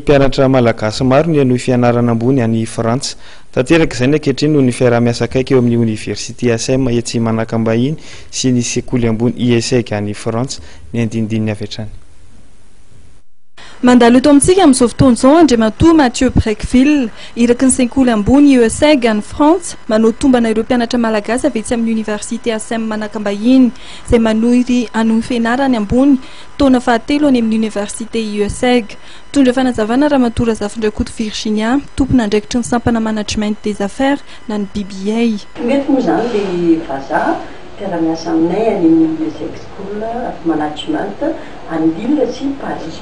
Mpianatra malagasy maro ny hanohy fianarana ambony any Frantsa. Tanteraka izay ny ankehitriny noho ny fiaraha-miasa akaiky eo amin'ny Oniversite ACEM etsy Manakambahiny sy ny sekoly ambony IESEG any Frantsa. Ny andinindininy avy hatrany. Mandalo eto amintsika amin'izao fotoana izao Andriamatoa Mathieu Brequeville, iraky ny sekoly ambony IESEG any Frantsa, manao tombana ireo mpianatra malagasy avy etsy amin'ny Oniversite ACEM Manakambahiny, izay manohy hanohy fianarany ambony taona fahatelo any amin'ny Oniversite IESEG. Mitondra fanazavana Ramatoa Razafindrakoto Virginia, tompon'andraikitry ny sampana Management des Affaires na ny BBA. Tonga eto moa izany ilay vazaha mpiara-miasa aminay any amin'ny IESEG School of Management any Lille sy Paris.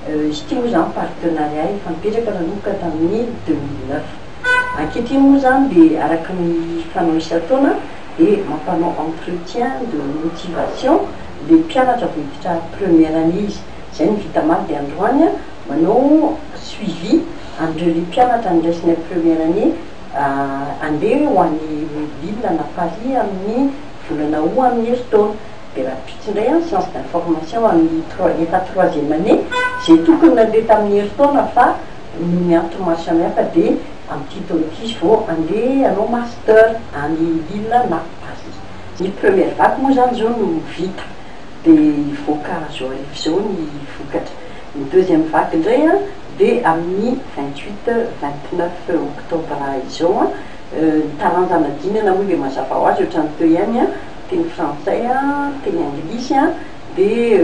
Izy ity moa izany partenariat efa nipetraka nanomboka tamin'ny 2009. Ankehitriny moa izany dia araka ny fanao isan-taona dia mampanao entretien de motivation ilay mpianatra vao hiditra première année izy. Izay no vita omaly dia androany manao suivi an'ireo le mpianatra niraisinay première année handeha ho any Lille na Paris amin'ny volana août amin'ny herintaona. Dia rahampitso indray an science d'information amin'ny trois efa troisième année izay tokony nandeha tamin'ny herintaona fa noho ny antony maro samihafa dia amin'ity taona ity izy vao handeha hanao master any Lille na Paris. Ny première vague moa izany izao no vita. dia hivoaka zao hariva izao ny vokatra. Ny deuxième vague indray dia amin'ny 28, 29 octobre izao. Ny taranja anadinana moa dia mazava ho azy ohatran'ny teo ihany, teny frantsay, teny anglisy, dia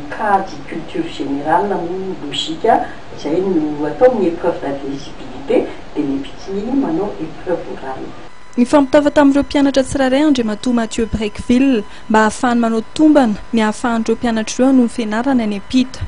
kajy culture générale moa logique izay no atao amin'ny épreuve d'admissibilité dia ny ampitson'iny manao épreuve orale. Nifampitafa tamin'ireo mpianatra tsirairay Andriamatoa Mathieu Brequeville mba hahafahany manao tombana ny hahafahan'ireo mpianatra ireo hanohy ny fianarany any am-pita.